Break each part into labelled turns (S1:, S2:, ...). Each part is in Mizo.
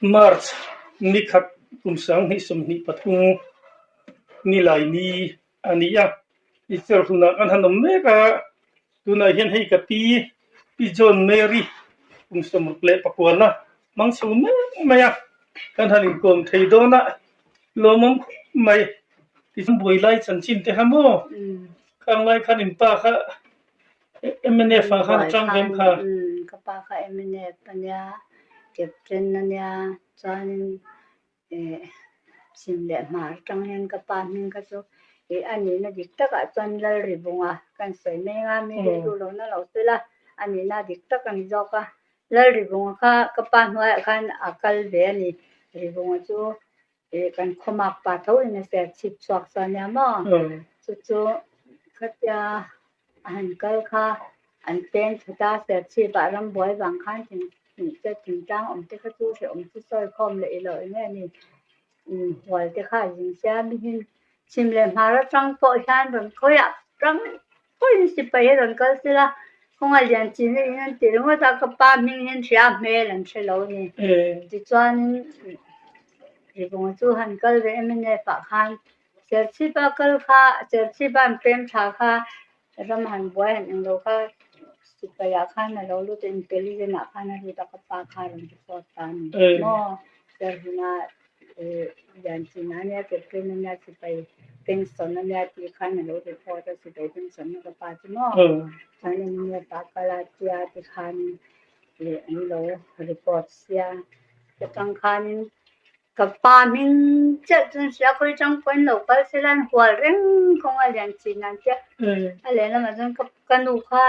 S1: March ni khat kum 2023 nilai ni a ni a, i cherhlunah kan han awm mek a, tunah hian hei ka pi Pi John Mary kum 69 a hmang chho mek mai a, kan han inkawm thei dawn a, lawmawm khawp mai. Tichuan buai lai chanchin te kha maw? Khang lai khan in pa kha mnf ah khan a tang vem kha.
S2: Ka pa kha mnf a nia, captain a nia, chuanin chhim leh hmar atang hian ka pa hming kha chu ih a nihna dik takah chuan Lalribunga kan sawi mek a, mi rilru lo na lo sela a nihna dik tak a ni zawk a. Lalribunga kha ka pa hnuaiah khan a kal ve a ni, Ribunga chu Ih kan khawmak pa tho in a ser chhip chhuak chuan nia maw? Chu chu khatia a han kal kha an peng that a, ser chhip ah rambuai vang khan thingtlang awm te kha chu hrehawm chu sawi khawm leh ilo eng nge ni hual te kha a zing sia mi hin chhim leh hmar atang pawh hian rawn khawiah tang pawhin sipai hi rawn kal sela khawnga lian chin a in an ti ringawt a ka pa hming hian hria a hmel an hre lo a ni tichuanin Rivunga chu han kal ve em mnf ah khan Serchhip a kal kha Serchhip a an pem tha kha ram han buai han englo kha sipai ah khan a lo lut a intelligent ah khan a lut a ka pa kha a rawn report ta a ni maw Serhuna Lianchina ania captain ania sipai pension ania tih khan a lo report a sipai pension a ka pa chu maw chuan mnf ah kal a tia tikhan leh an lo report sia ka tang khanin ka pa hming chiah chu an hria khawi tang pawhin lo kal sela an hual reng kawng a lian chin an tia a lehlamah chuan ka nu kha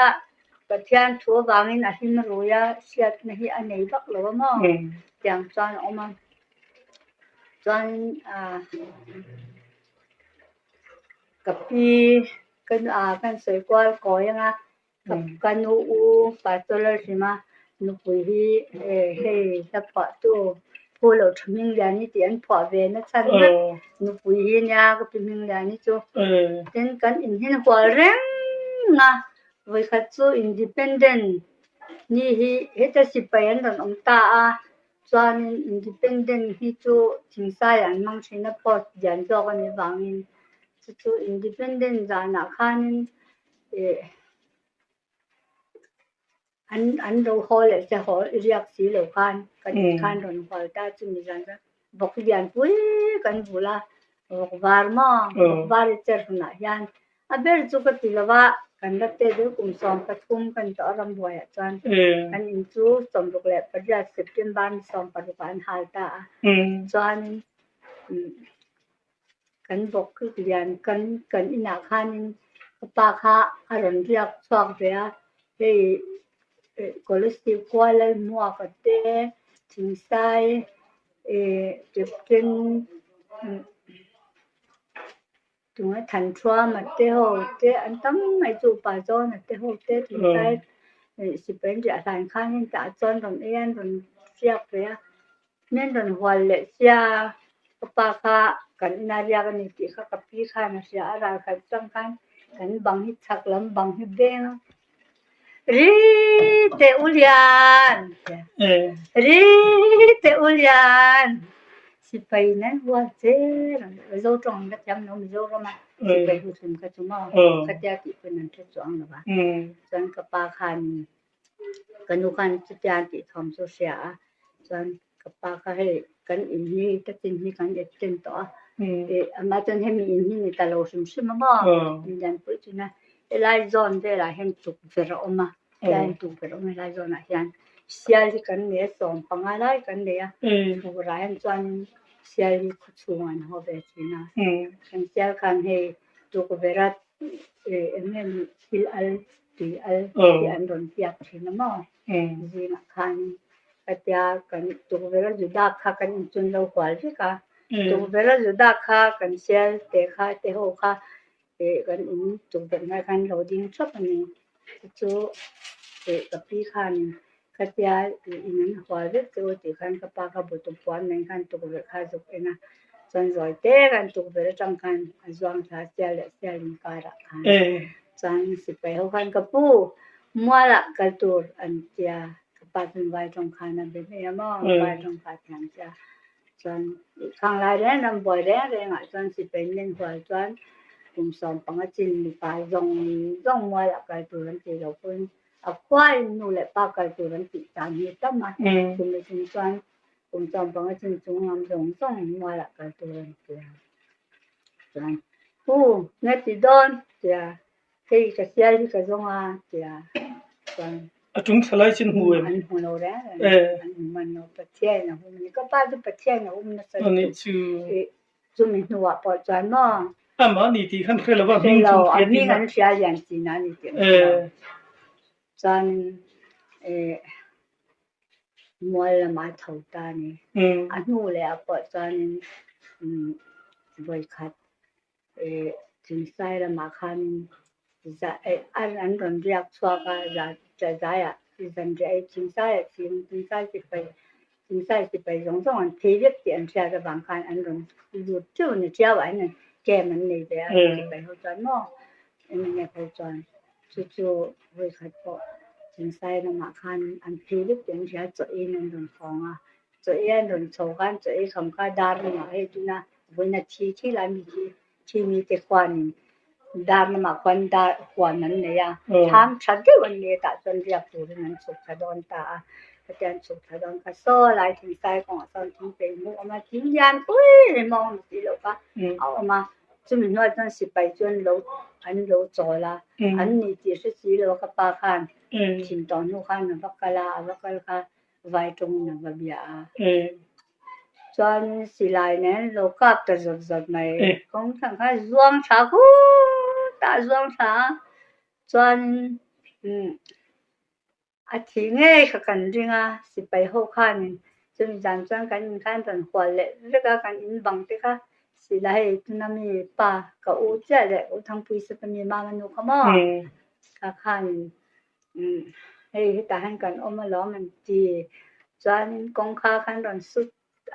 S2: Pathian thu avangin a hlim rui a hriatna hi a nei vak lo a maw tiang chuan a awm a chuan ah ka pi ka ah kan sawi kual kawi anga Ka nu u Pastor Lalhrima nupui hi hei hla phuahtu Pu Lo Tha Hmingliani tih an phuah ve na chhan vek nupui hi nia ka pi Hmingliani chu. Tin kan inhin hual reng a, vawikhat chu Independent ni hi heta sipai an rawn awm ta a, chuanin Independent hi chu Thingsaiah an hmang thin a post lian zawk a nih vangin chu chu Independent zanah khanin Ih an an lo haw leh che haw i riak si lo khan kan in khan rawn hual ta chu mi zan chuan vawk lian pui kan vul a vawk var maw vawk var i cher hunah hian a ber chu ka ti lo va kan la te deuh kum 13 kan tawh a rambuaiah chuan kan in chu 68 September ni 16 ah an hal ta a chuanin Kan vawk lian kan kan inah khanin ka pa kha a rawn riak chhuak ve a, hei Kolasib khua Lalhmuaka te, Thingsai ih Captain tunga Thanthuama te ho te an tam mai chu upa Zawna te ho te Thingsai ih sipai an riah hlan khanin tah chuan rawn ei a an rawn riak ve a. Min rawn hual leh sia, ka pa kha kan ina riak a ni tih kha ka pi khan a hria a, ral khat chang khan kan bang hi chhak lam bang hi beng a, Ri teh u lian! Ri teh u lian! Sipai in an hual che rang Mizo tawng an ka thiam lo Mizoram a sipai hu hlim kha chu maw khatia tih pawn an hre chuang lo va, chuan ka pa khan Ka nu khan chutia an tih thawm chu hria a, chuan ka pa kha hei kan in hi ka chin hi kan ep ṭen tawh a, ih amah chuan hemi in hi ni ta lo hrim hrim a maw Lianpui chuna helai zawn velah hian tukverh a awm a, helai hian tukverh a awm a helai zawnah hian sial hi kan nei a 15 lai kan nei a, furah hian chuanin sial hi khawchhungah an haw ve ṭhin a, kan sial khan hei tukverh a eng nge thil al tui al tih an rawn piak thin a maw zingah khan khatia kan tukverh a Juda kha kan inchun lo hual vek a tukverh a Juda kha kan sial te kha te ho kha ih kan in tukverh hmai khan lo ding thap a ni chu ih ka pi khanin khatia ih in an hual vek chu tih khan ka pa kha butup puan nen khan tukverh kha a zuk en a chuan zawi te khan tukverh atang khan a zuang thla sial leh sial inkarah khan. Chuan sipai ho khan ka pu mualah kal tur an tia ka pa chuan vai tawng khan a be mai a maw, vai tawng kha a thiam sia. Chuan khang lai reng reng buai reng rengah chuan sipai nen hual chuan kum 15 chin mipa zawng zawng mualah kal tur an tih loh pawhin a khuain nu leh pa kal tur an tih tan hi tam a. Chumi chung chuan kum 15 chin chung lam zawng zawng mualah kal tur an ti a. Chuan pu nge ti dawn tia Hei ka sial hi ka zawng a tia chuan.
S1: A tung thalai chin hmu em?
S2: An hmu lo reng reng an hmu man lo Pathian a hum ni ka pa chu Pathian a hum nasa
S1: lutuk. Chu.
S2: Chumi hnuah pawh chuan maw.
S1: Amah ni tih khan hre lo a hming chu
S2: hria tih na. Hming an hria lian chi na ni tih an hre lo. Chuan mual lamah a tho ta a ni. A hnu leh ah pawh chuanin vawikhat Thingsai lamah khanin an rawn riak chhuak a, zaiah zanriah ei Thingsaiah Thingsai sipai Thingsai sipai zawng zawng an phei vek tih an hriat avang khan an rawn lut teuh a ni. Tiauah hian camp an nei ve a, sipai ho chuan maw mnf ho chuan chu chu vawikhat pawh Thingsai lamah khan an phei vek tih an hria chaw eiin an rawn fawng a. Chaw ei an rawn chho khan chaw ei kham kha dar lamah hei tuna vawiina thi thi lai mi khi thi mi te khuanin dar lamah khuan dar huan an nei a, thlam tha deuh an nei a tah chuan riak turin an chhuk thla dawn ta a, hetiang an chhuk thla dawn kha saw lai thingtai kawngah sawn thingpei hmuh a awm a, thing lian pui rim a awm si loh kha a awm a, chumi hnuaiah chuan sipai chu an lo an lo chawl a, an ni tih hre si lo a ka pa khan thin tawh hnu khan a va kal a, a va kal kha vai tawngin a va bia a. Chuan silai nen lo kap ta zawt zawt mai. Kawng thlang kha zuang tha khutah zuang tha a. Chuan a thih ngei kha kan ring a, sipai ho khanin chumi zan chuan kan in khan rawn hual leh vek a, kan in bang te kha silai hei tuna mi pa ka u chiah leh u Thangpui sata mi mama nu kha maw kha khanin Hei hetah hian kan awm alawm an ti. Chuanin kawngkhar khan rawn sut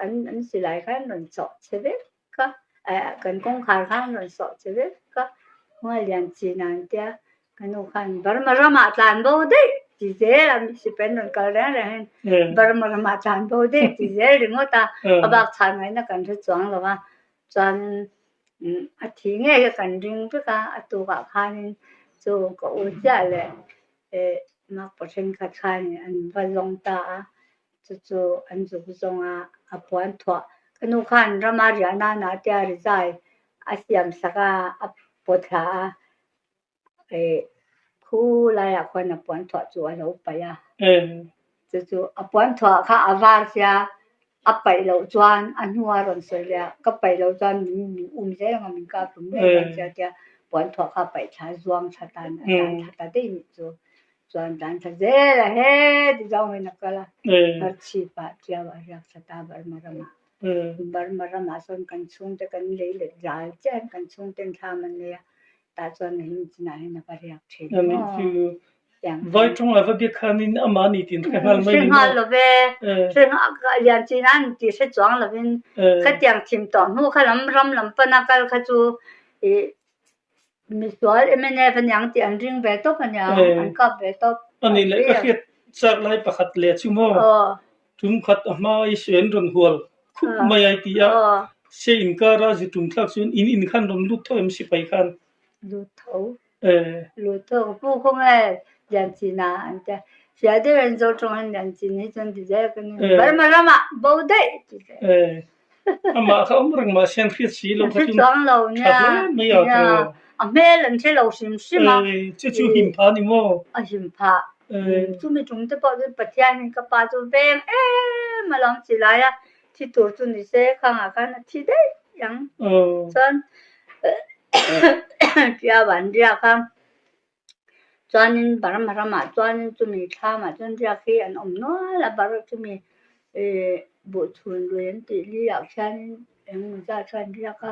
S2: an an silai khan rawn chawh che vek a, eh kan kawngkhar khan rawn sawh che vek a, hmual lian chin ah an tia ka nu khan Burma ramah tlan bo daih ti zel a sipai an rawn kal reng reng hian Burma ramah tlan bo daih ti zel ringawt a, a bak chhan ngaihna kan hre chuang lo va chuan A thi ngei a kan ring vek a, a tukah khanin chu ka u chiah leh makpa thenkhat khanin an va zawng ta a, chu chu an zuk zawng a, a puan thuah. Ka nu khan rama riah nana tia rizai a siam sak a, a pawt thla a, Khu laiah khuan a puan thuah chu a lo paih a, chu chu a puan thuah kha a var sia, a paih loh chuan a hnua rawn sawi leh a, ka paih loh chuan min um zel ang a, min kap hlum ngei dawn sia tia puan thuah kha a paih thla a, zuang thla tan a tan thla ta daih nih chu, chuan tan thla zel a heti zawngin a kal a, hmarchhip ah Tiau a riak thla ta Burma ramah. Burma ramah sawn kan chhungte kan lei let zal chiah in kan chhungten thlam an nei a, Tah chuan a him chinah hian a va riak thin maw?
S1: Vai tawng a va biak khanin amah ni tin hre nghal mai
S2: ni maw? Hre nghal lo ve. Hre nghal lian chin an ti hre chuang lovin khatiang thim tawh hnu kha lam ram lam pana kal kha chu i misual mnf aniang tih an ring ve tawp aniang an kap ve tawp.
S1: Ani leh ka hriat chak lai pakhat leh chu maw? Tum khat a hma i suan rawn hual khup mai ai ti a, se inkara zu tum thlak chuan in in khan rawn lut tho em sipai khan?
S2: Lut tho. Lut tho ka pu khaw nge Lianchina an tia. Fiah deuh in zo tawng hian Lianchina hi chuan ti zel ka ni. Burma ramah bo daih ti zel.
S1: Amah kha awm reng mahse an hriat si lo
S2: kha chu tha hle mai a tiraw. A hmel an hre lo hrim hrim a.
S1: Chu chu him pha ni maw?
S2: A him pha. Chumi tum te pawh chu Pathian in ka pa chu veng em a lo chi lai a, thi tur chu ni se khangah khan a thi daih ang. Chuan Tia van riak a. Chuanin Burma ramah chuanin chumi thlamah chuan riak hi an awm nual a, Burma chumi ih buhchhun lui an tih li ah khianin engemaw zat chuan riak a,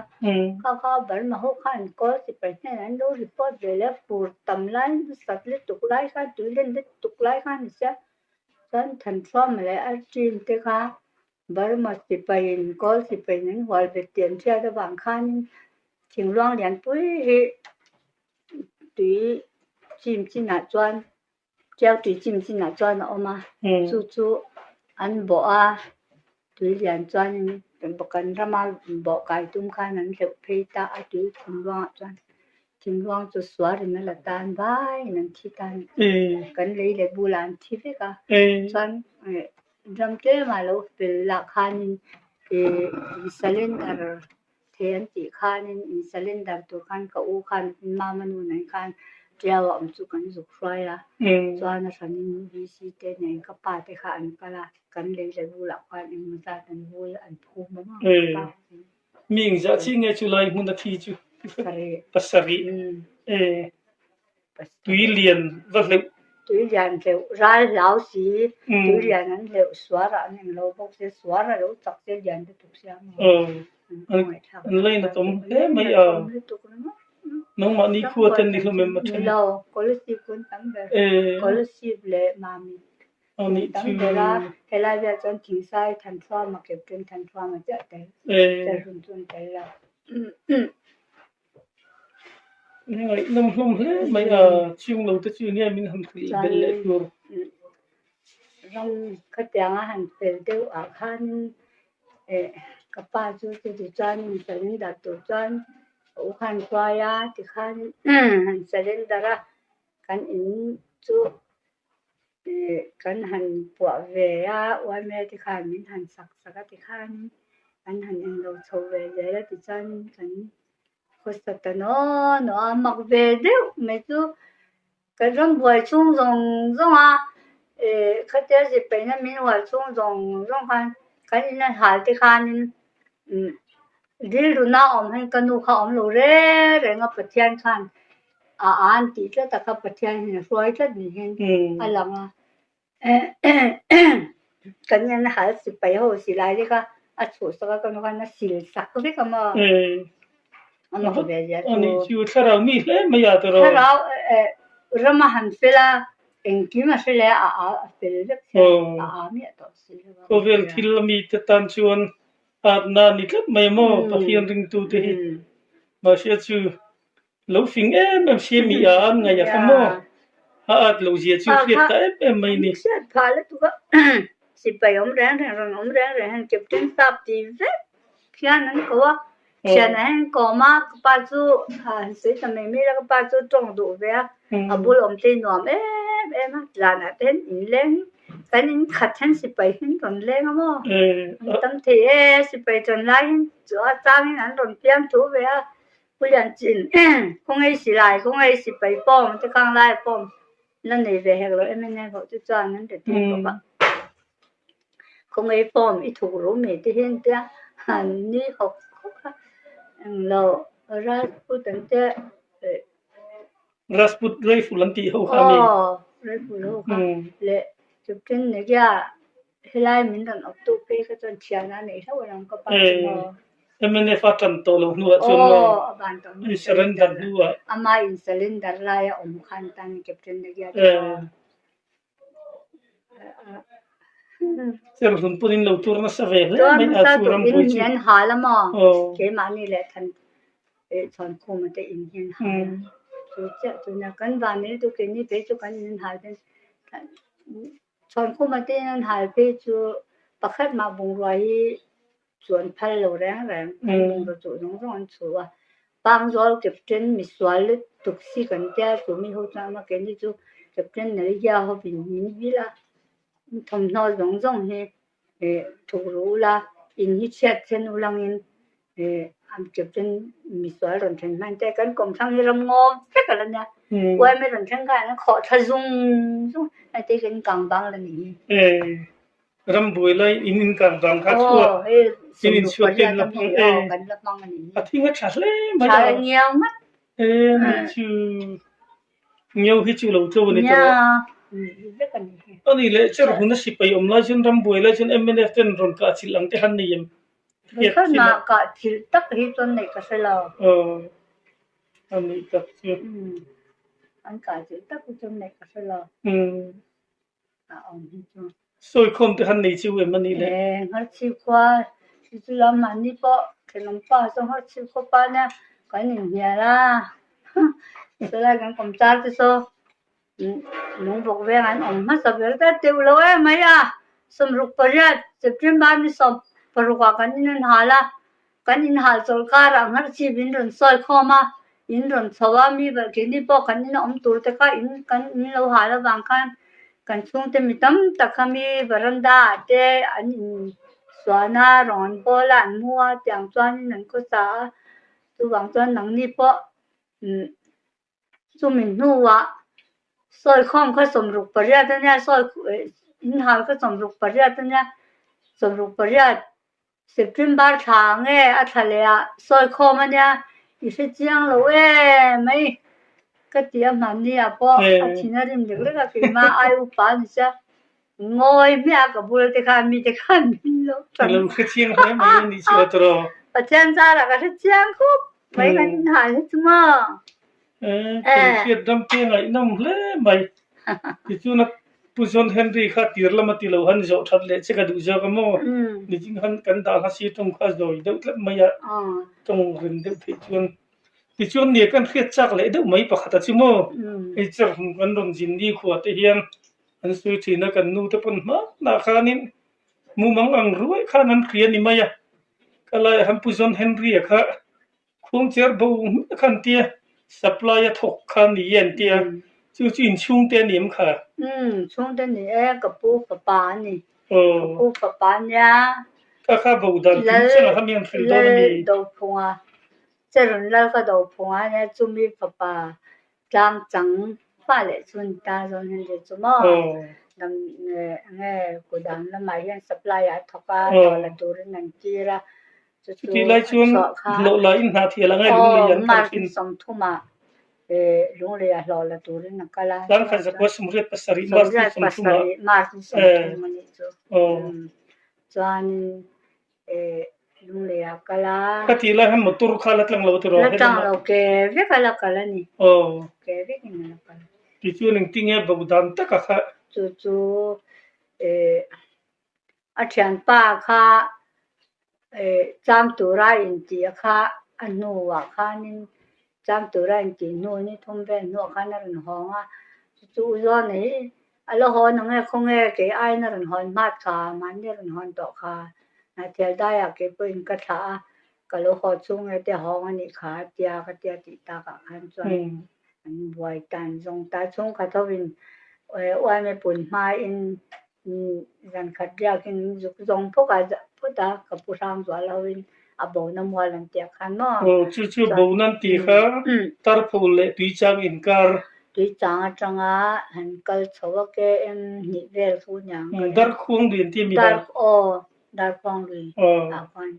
S2: kha kha Burma ho khan kawl sipai hnenah an lo report ve leh a, fur tam laiin sat lutuk lai khan tui len lutuk lai khan ni sia, chuan Thanthluama leh a team te kha Burma sipaiin kawl sipaiin an hual bet tih an hriat avang khanin thingluang lianpui hi tui chim chinah chuan Tiau tui chim chinah chuan a awm a, chu chu an bawh a, tui lian chuanin kan rama bawh kai tum khan an hleuh phei ta a, tui thingluangah chuan thingluang chu suarin a la tan vaiin an thi ta a ni. Kan lei leh bulah an thi vek a, chuan ram tlemah lo fel lah khanin ih cylinder Thei an tih khanin in cylinder tur khan ka u khan mama nu nen khan Tiau a awm chu kan zuk hruai a, chuan a hranin VC te nen ka pa te kha an kal a, kan lei leh bulah khan engmaw zat an vul an phum a maw ka pa ho.
S1: Mi engzah chi nge chu lai hmun a thi chu?
S2: Pasarih.
S1: Pasarih. Tui lian va hleuh.
S2: Tui lian hleuh ral hlau si, tui lian an hleuh suar ah an englo bawk sia, suar a lo chak sia lian lutuk sia maw.
S1: An lainat awm hle mai a. Nangmahni khua ten ni hlawm em a then?
S2: Ni lo, Kolasib kun tam ber. Kolasib leh Mamit kun tam ber a, helai velah chuan Thingsai, Thanthuama, Captain Thanthuama chiah tel, Cherhlun chu an tel lo.
S1: Ngaihnawm hlawm hle mai a, chhung lo te chu nge min han hrilh belh leh tur.
S2: Ram khatianga han fel deuh ah khanin eh ka pa chu chuti chuan cylinder tur chuan ka u khan hruai a tikhan han cylinder a kan in chu eh kan han puah ve a uaime te khan min han sak sak a tikhanin kan han englo chho ve zel a tichuanin kan khawsa ta naw naw a mak ve deuh mai chu kan ram buai chhung zawng zawng a eh khatia zirpeihna min hual chhung zawng zawng khan kan in a hal te khanin umm rilruna awm hian ka nu kha a awm lo reng reng a Pathian khan a an tih tlat a kha Pathian hian a hruai tlat ni hian a lang a kan in hal sipai ho silai te kha a chhuhsak a ka nu khan a sil sak vek a maw a mak ve zia chu.
S1: Ani chu thlarau mi hle mai a tawrh.
S2: Thlarau rama han fel a engkim a hre leh a a fel vek sia a a miah tawh si lo a.
S1: Khawvel thil ami te tan chuan atna ni tlat mai a maw Pathian ringtute hi mahse chu Lo fing em em sia mi a an ngaih a kha maw? A at lo zia chu hriat ta em em mai ni.
S2: Hriat phah lutuk a, sipai awm reng reng rawn awm reng reng hian Captain Sap ti vek hian an ko a, thianah hian an kawm a, ka pa chu han sawi ta mai mai la, ka pa chu tawng duh ve a, a bul awm te hi nuam em em a, zanah te hian inleng kan in khat hian sipai hi an rawn leng a maw? An tam thei e, sipai ṭan lai hian chu a changin an rawn piang thu ve a. Pu Lianchin, Khawngaih silai, khawngaih sipai form te khang lai form la nei ve hek lo mnf ho chu chuan an ri tir bawk a. Khawngaih form i thuk ru mi te hian tia an ni hawk hawk a. Englo Rajput an tia
S1: Rajput rifle an tih ho kha a ni.
S2: Aw rifle ho kha leh Captain Negia Helai min rawn awp tu phei kha chuan thian a neih hlauh alawm ka pa chu maw.
S1: Mnf a tan tawh lo hnuah chuan maw
S2: Aw a van tawh hnu
S1: in surrender hnuah.
S2: Ama in surrender laia awm khan tan Captain Nagia chu maw.
S1: Cherhlun pawn in lo tur nasa ve hle mai a chu ram
S2: buai chu. In hi an hal a maw keimahni leh than chhuankhuma te in hi an hal a chu chiah chu nia kan van nei lutuk keini phei chu kan in an hal ten Chhuankhuma te in an hal phei chu pakhat mah bungrua hi chuan phal lo reng reng an bungrua chuh zawng zawng an chhuh a. Pangzawl Captain misual lutuk si kan tia chu mi ho chuan ama keini chu Captain Nalgia hovin min vil a, thawmhnaw zawng zawng hi thuk ru ula in hi chhiat then ulangin Captain misual rawn then hman te kan kawmthlang hi ram ngaw vek a la nia uaime rawn thleng khan an khawh thla zung zung hei te hi kan kang bang la ni hi.
S1: Ram buai lai in in kang bang kha chhuat in in chhuat te in la hmang e
S2: kan la hmang a ni
S1: a thing a tha hle mai
S2: a tha ngiau ngat
S1: e ni chu Ngiau hi chu lo tlo a ni tawh. A nih leh cher hun a sipai awm lai chuan ram buai lai chuan mnf ten rawn kah chilh ang te han nei em?
S2: Hriat thil a. Kah chilh tak hi chuan neih ka hre lo.
S1: Aw a nih tak chu.
S2: An kah chilh tak hi chuan neih ka hre lo. A awm hi chu.
S1: Sawikhawm te han nei chiu em a nih le?
S2: E, Ngharchhip khua hi chu lam mahni pawh thenawm pa saw Ngharchhip khua pa nia kan inhnial a, chulai kan kawm char te saw. Lungbawk veng an awm hmasa ber ta teuh lo em mai a, 68 September ni 16 ah kan in an hal a, kan in hal chawlh karah ngharchhip in rawn sawi khawm a, in rawn chho a, mi balh keini pawh kan in a awm tur te kha in kan in lo hal avang khan kan chhungte mi tam tak kha mi veranda ah te an in suan a, rawng an bawl a, an mu a tiang chuanin an khawsa a, chuvang chuan nangni pawh Chumi hnuah sawi khawm kha 68 a nia, sawi inhal kha 68 a nia, 68 September thla nge a thla leh ah sawi khawm a nia, i hre chiang lo em mai ka ti a hmanni ah pawh a thin a rim lek lek a keimah ai upa a ni sia, ngawi hmiah a ka bul te khan mite khan min lo
S1: Ka lo hre chiang hle mai a nih chu a tawrh.
S2: Pathian zarah ka hre chiang khawp. Mai kan inhal hi chu maw?
S1: Eh, kan hriat ram te ngaihnawm hle mai. Tichuan a Pu John Henry kha tir lama ti lo han zawh that leh che ka duh zawk a maw? Niching han kan dah hla si tawng kha zawi deuh tlat mai a, tawng rin deuh theih chuan. Tichuan nia kan hriat chak leh deuh mai pakhat a chu maw? Hei cherhmun kan rawn zin ni khua te hian an sawi thin a, kan nu te pawn hmanah khanin mumang ang ruai khan an hria ni mai a. Ka laiah khan Pu John Henry-a kha khuangcher bo hmel kha an tia, supply a thawk kha a ni e an tia, chu chu inchhungte a ni em kha?
S2: Umm, chhungte ni e, ka pu fapa a ni. Ka pu fapa a nia.
S1: Kha kha bo dan kim changah kha mi an hrilh dawn a ni.
S2: Lal Dophunga, Cherun Lal ka Dophunga a nia, chumi fapa Tlang chang fa leh chu ni ta zawn hian ri chu maw? Dam nge kudam lamah hian supply ah a thawk a, hlawh la turin an tir a, chu chu
S1: Chutih lai
S2: a
S1: chuan
S2: chhuah kha
S1: hlawh la in hna thial ang e lunglei an kal
S2: March
S1: thin.
S2: ni 30 ah lunglei ah hlawh la turin a kal a,
S1: Tlang khat zakua 87 March ni 30 ah
S2: March ni 30 a nih chu. Chuanin Lunglei ah kal a.
S1: Ka tih lai hian motor kha la tlang lo tiraw?
S2: La tlang lo, ke vek a la kal a ni.
S1: Aw.
S2: Ke vek in a la kal.
S1: Tichuan engtinge bo dan taka kha?
S2: Chu chu a thianpa kha cham tura intih a kha a hnuah khanin cham tura intih hnu ni thum vel hnuah khan a rawn hawng a. Chu chu u Zawna hi A la hawn ang e, khawnge kei aiin a rawn hawn hmat kha, mahni a rawn hawn tawh kha. Hnahthial daiah kei pawhin ka thlah a, ka lo haw chhung e te hawng a nih kha a tia ka tia tih takah khan chuan an buai tan zawng ta. Chhungkhat hovin uaime pun hmain zan khat riakin zuk zawng phawk a phawt a, ka pu hrang zual hovin a bona mual an tih ah khan maw?
S1: Aw, chu chu bona an tih kha tarphul leh tuichang inkar.
S2: Tuichang atanga han kal chho a KM hnih vel chu niang ka ring.
S1: Darkhuang lui an ti a mi kha?
S2: Aw, Darkhuang lui ah khuan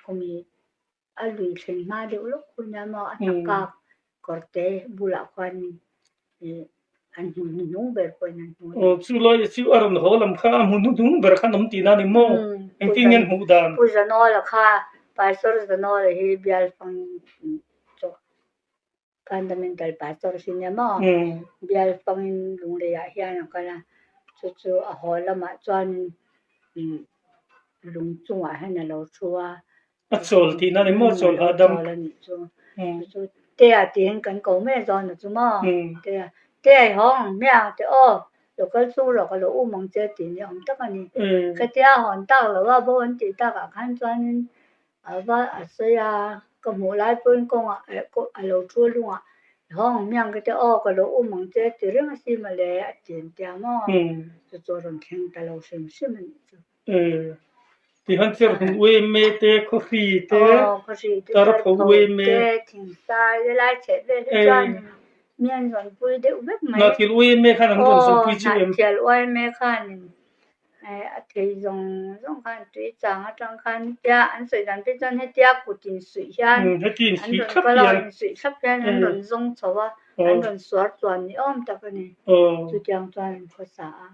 S2: khumi a lui thlen hma deuh lawk khu nia maw a hnakak kawrte bulah khuan an hmu hnuhnung ber pawhin an hmu a ni.
S1: Aw, chu lai chu a rawn haw lam kha a hmu hnuhnung ber khan awm tihna a ni maw? Engtin nge an hmuh dan?
S2: Pu Zanawla kha, Pastor Zanawla hi bial fang chawh Fundamental Pastor a si nia maw? Bial fangin Lungleiah hian a kal a, chu chu a haw lamah chuanin lung chungah hian a lo thu a.
S1: A chawl tihna a ni maw? Chawl hahdam.
S2: A chawl a nih chu. Chu chu Tea tiin kan ko mai a zawn a chu maw? Tea, Tea i hawng ang hmiang te aw, lo kal chung rawh ka lo um ang che tih ni awm tak a ni. Khatia hawn tak lo a bo an tih takah khan chuanin A va a sawi a, ka hmuh lai pawhin kawngah a lo thu lungah i hawng ang hmiang ka ti a, aw ka lo um ang che ti reng a si mawle a ti an tia maw? Chu chu a rawn thleng ta lo hrim hrim a nih chu.
S1: Tihan cher hun uaime te, khawhri te, tarpho uaime.
S2: Te, thingsai te lai chheh vel hi chuan mi an rawn pui deuh vek mai.
S1: Hnahthil uaime khan an rawn zawmpui chiu em?
S2: Aw, hnahthil uaime khanin A thei zawng zawng khan tui chang atang khan hetia an sawi dan phei chuan hetia kut insuih hian an rawn kal a, insuih thlap hian an rawn zawng chho a, an rawn suar chuan ni awm tak a ni. Chutiang chuan an khawsa a,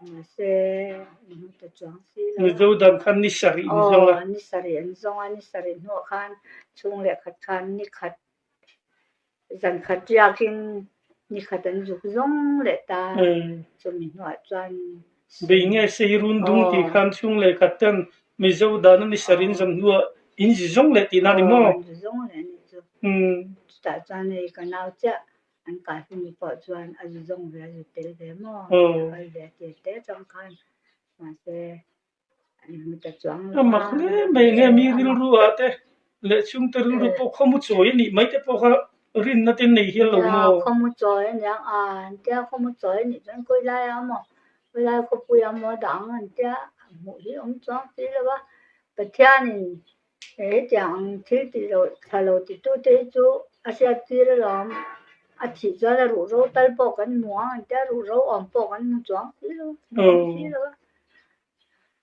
S2: mahse an hmu ta chuang si lo a.
S1: Mizo dan khan ni sarih an zawng a.
S2: Aw, ni sarih an zawng a, ni sarih hnuah khan chhung leh khat khan ni khat Zan khat riakin ni khat an zuk zawng leh ta, chumi hnuah chuan.
S1: Bei nge sei run dung tih khan chhung leh khat ten Mizo dan a ni sarin zan hnuah in zi zawng leh tihna a ni maw?
S2: Aw, an zi zawng leh a nih chu. Chutah chuan hei ka nau chiah An kai hnu pawh chuan a zu zawng ve a zu tel ve maw kal ve tir te chang khan mahse an hmu ta chuang lo
S1: A mak hle mai nge mi rilru ah te leh chhungte rilru pawh khawmu chawi a nih mai te pawh kha rinna te nei hial lo maw?
S2: Khawmu chawi a niang a an tia khawmu chawi a nih chuan khawi lai ah maw khawi lai khawpui ah maw dang an tia hmuh hi awm chuang si lo a Pathianin Hetiang ang thil tih loh thla lo titute hi chu a hriat tir alawm. A thih chuan a ruhro tal pawh kan hmu ang an tia, ruhro awm pawh kan hmu chuang si lo, hmu awm si lo a.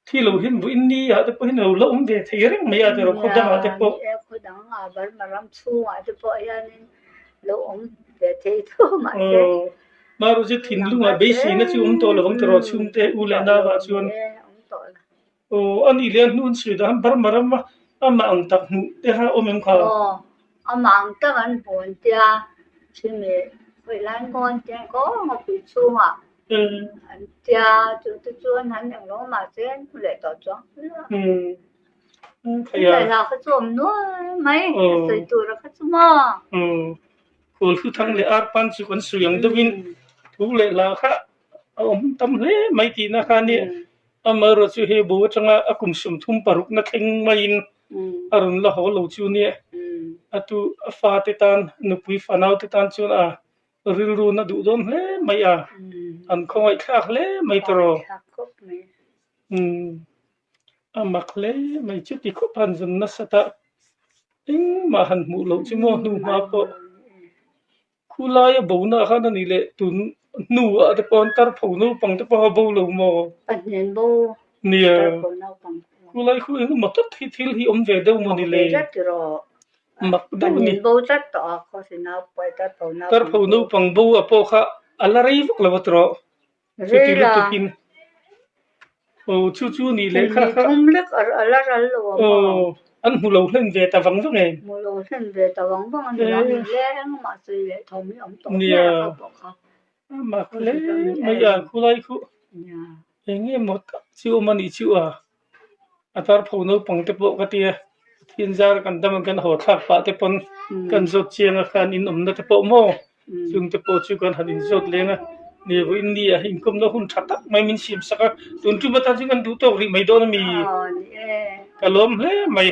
S1: Thi lo hian vawiin ni ah te pawh hian a lo la awm ve thei reng mai a tiraw khaw dangah te pawh.
S2: Nia, khaw dangah Burma ram chhungah te pawh hianin lo awm ve thei tho mahse.
S1: Maruti chu thinlungah beiseina chu awm tawh lo ang tiraw chhungte u leh navah chuan.
S2: Awm tawh lo.
S1: Aw, a nih leh a hnun sawi dah han Burma rama amah ang tak hmuh te kha awm em kha?
S2: Aw, amah ang tak an hmu an tia, chhimi khawi lai ngawn te kawngpui chhungah an tia, chu te chuan han englo mahse an hmu leh tawh chuang hle a. Thil leh hla kha chu awm nual mai, a sawi tur a kha chu maw?
S1: Aw, khawl thu thang leh arpan chu kan sawi ang deuhin thu leh hla kha a awm tam hle mai tihna kha a ni. Amaherawh chu hei bo atanga a kum 36 na thleng maiin a rawn la haw lo chu nia. A tu a fate tan nupui fanau te tan chuan a rilru na duh dawn hle mai a, an khawngaihthlak hle mai tawh. A mak hle mai chuti khawp han zun nasat a, engmah han hmuh loh chu maw hnu hma pawh. Khulai a bo na khan a nih leh tun hnu ah te pawh an tar pho naupang te pawh a bo lo maw?
S2: Pahnen bo
S1: Nia.
S2: tar pho naupang te pawh.
S1: Khulai khu engemaw tak hi thil hi awm ve deuh maw ni le?
S2: Awm ve tlat tiraw.
S1: Mak deuh a ni.
S2: Pahnen bo tlat tawh a khawsi naupang tar pho naupang
S1: Tar pho naupang bo a pawh kha a la rei vak lo a tiraw. Chuti
S2: Rela.
S1: lutukin aw chu chu nih leh kha kha.
S2: Thum lek a la ral lo a maw.
S1: Aw an hmu lo hlen ve ta vang vang em.
S2: Hmu lo hlen ve ta vang vang a ni a ni le engmah sawi leh thawm hi awm tawh hle a kha pawh kha.
S1: A mak hle mai a khulai khu. Eng nge maw tak chu awm a nih chu a. A tar pho naupang te pawh ka tia Pathian zar kan dam a kan haw thlak pah te pawn kan zawt chiang a khan in awmna te pawh maw chung te pawh chu kan han inzawt leng a ni vawiin ni ah inkawmna hun tha tak mai min siam sak a tun tum atan chu kan duh tawk rih mai dawn a mi ka lawm hle mai.